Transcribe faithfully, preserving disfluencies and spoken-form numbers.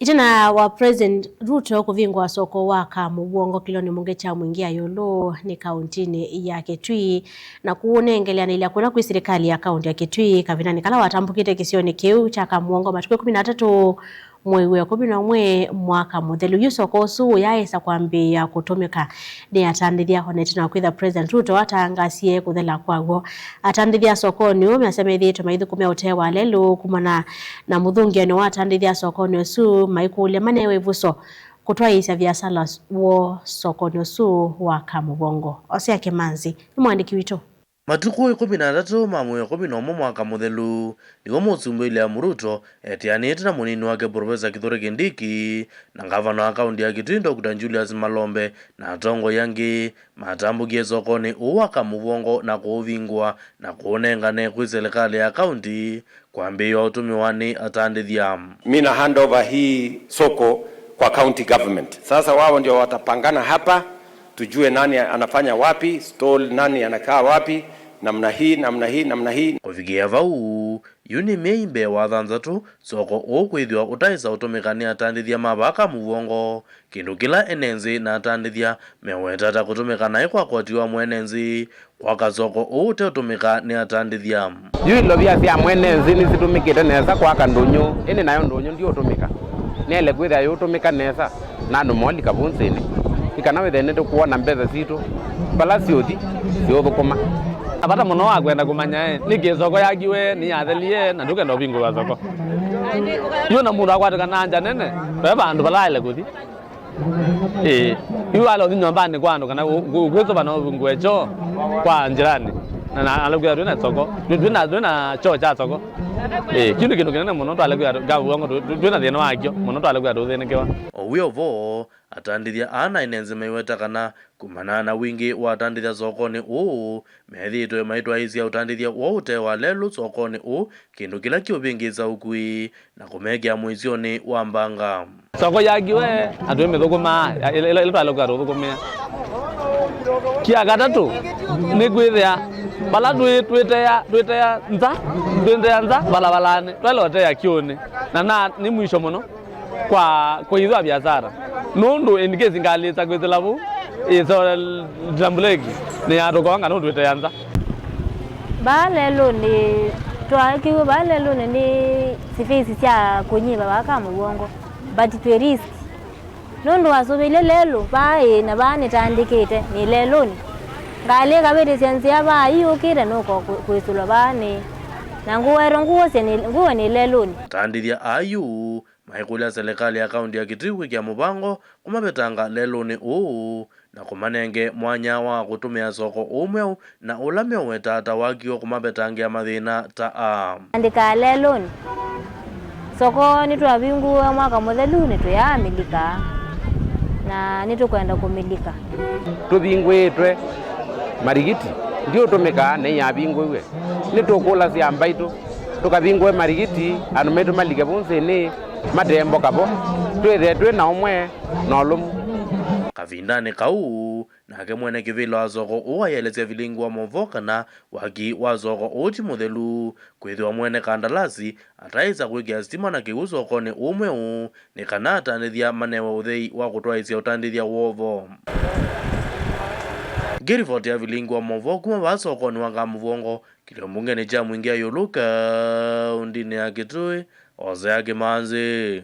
Ĩtina wa President Ruto kũvingũa soko wa Kamũvwongo kĩlonĩ mbunge kya Mwingi ya ĩũlũ nĩ kauntinĩ ya Kitui, na kũũnengeleanĩlya kũla kwĩ silikalĩ ya kaunti ya Kitui kavindanĩ kala watambũkĩte kĩsionĩ kĩu kya Kamũvwongo matukũ ĩkũmi na atatũ mwei wa ĩkũmi na ũmwe mwaka mũthelu. Yu soko ũsu ũyaaĩsa kwambĩĩa kũtũmĩka nĩ atandĩthya, o na ĩtina wa kwĩtha President Ruto atangasie kũthela kwaw'o. Atandĩthya sokonĩ ũũ measya methĩĩtwe maithũkũmĩa ũtee wa lelũ kumana na mũthũngĩanĩo wa atandĩthya sokonĩ ũsu maikũlya manewe ĩvuso kũtwaĩĩsya viasala woo sokonĩ ũsu wa Kamũvwongo. Osea Kĩmanzi nĩ mũandĩki witũ. Matukũ ĩkũmi na atatũ ma mwei wa ĩkũmi na ũmwe mwaka mũthelu, nĩw'o Mũsumbĩ William Ruto eteanĩte na mũnini wake Profesa Kithure Kindiki na ngavana wa kaunti ya Kitui Doctor Julius Malombe na atongoi angĩ matambũkie sokonĩ ũũ wa Kamũvwongo na kũũvingũa na kũũnengane kwĩ silikalĩ ya kaunti kwambĩĩwa ũtũmĩwa nĩ atandĩthya. Mi na hand over hii soko kwa county government. Sasa wao ndio watapangana hapa, tujue nani anafanya wapi, stall nani anakaa wapi, namna hii, namna hii, namna hii. Kũvikĩa vau, yu nĩ myei mbee wa thanthatũ soko ũũ kwĩthĩwa ũtaĩsa ũtũmĩka nĩ atandĩthya ma vaa Kamũvwongo, kĩndũ kĩla ene nzĩ na atandĩthya meweta ta kũtũmĩka naĩ kwa koti wa mwene nzĩ kwaka soko ũũ ũteũtũmĩka nĩ atandĩthya. Yu ilovia sya mwene nzĩ nĩsitũmĩkĩte nesa kwaka ndũnyũ, ĩndĩ nayo ndũnyũ ndiũtũmĩka. Nĩyaĩle kwĩthĩa yũtũmĩka nesa na andũ moolika vau nzĩnĩ, nĩ kana wĩthĩe nĩtũkwona mbesa sitũ vala siũthi siũthũkũma. Na vata mũno wa kwenda kũmanya, ĩ, nĩkĩ soko yakiwe nĩyathelie na ndũkenda ũvingũĩwa soko? Yu na mũndũ akwatĩka na nja nene, ve vandũ vala aĩle kũthi. Ĩĩ, yu wala ũthi nyũmbanĩ kwa andũ kana ũ-, ũ-, ũkwĩsũva na ũvingũe kyoo kwa njĩranĩ, na, na alakwĩa twĩ na soko, twĩ, twĩ na, twĩ na kyoo kya soko. Ĩĩ, kĩu nĩ kĩndũ kĩnene mũno twalekwĩa Kamũvwongo, twĩ, twĩ, twĩ na thĩna wakyo mũno twalekwĩa tũthĩnĩkĩwa. O wĩ o vo, atandĩthya aa na ene nzĩ maiweta kana kumana na wingĩ wa atandĩthya sokonĩ ũũ, methĩĩtwe maitwaĩĩsya ũtandĩthya woo ũte wa lelũ sokonĩ ũũ, kĩndũ kĩla kĩũvĩngĩĩsa ũkui na kũmekĩa mũisyonĩ wa mbanga. Soko yakiwe, na twĩmĩthũkũmaa, ya-, ĩla, ĩla, ĩla twalekwĩa tũthũkũmĩa. Kya katatũ, nĩ kwĩthĩa vala twĩ, twĩtea, twĩtea nza, twĩtea nza valavalanĩ, twaĩle ũtea kĩũnĩ, na, na nĩ mwisho mũno kwa kũithwa viasara, nũndũ in case ngalĩ ĩsa kwĩsĩla vau, ĩsa tambuleki, nĩyatũkonga nũndũ twĩtea nza. Vaa lelũnĩ, twakiw'e vaa lelũnĩ nĩ space sya kũnyĩva vaa Kamũvwongo, but twĩ risk. Nũndũ wasũvĩlye lelũ, vaa ĩ na vaa nĩtandĩkĩte, nĩ lelũnĩ. Ngalĩ ĩkavĩtĩsya nzĩa vaa ĩyũkĩte nũko kwĩsũlwa vaa nĩ, na ngũeto ngũosya nĩ, ngũwe nĩ lelũnĩ. Atandĩthya aa yu maikũlya silikalĩ ya kaunti ya Kitui kwĩkĩa mũvango kũmavetanga lelũnĩ ũũ na kũmanenge mwanya wa kũtũmĩa soko ũũ mweũ na ũla meũweta ta wakiwe kũmavetangĩa mathĩna ta aa. Andĩkaa lelũnĩ. Soko nĩtwavingũe mwaka mũthelu, nĩtũyaamĩlika na nĩtũkwenda kũmĩlika. Tũvingũĩtwe marigiti, ndiũtũmĩka nĩyavingũiwe. Nĩtũkũlasya mbaitũ, tũkavingũe marigiti, andũ maitũ malike vau nzĩnĩ, mate mboka vo, twĩthĩe twĩ na ũmwe na ũlũmu. Kavindanĩ kau, nake mwene kĩvĩla wa soko ũũ ayĩelesya vilingi wa maũvoo kana waki wa soko ũũ ti mũthelu, kwĩthĩwa mwene kandalasi ataĩsa kwĩkĩa sitima na kĩw'ũ sokonĩ ũũ mweũ nĩ kana atandĩthya manewe ũthei wa kũtwaĩĩsya ũtandĩthya woo vo. Ngĩrivoti ya vilingi wa maũvoo kuma vaa sokonĩ wa Kamũvwongo, kĩlio mbungenĩ kya Mwingi ya ĩũlũ kaũndĩnĩ ya Kitui, Osea Kĩmanzi.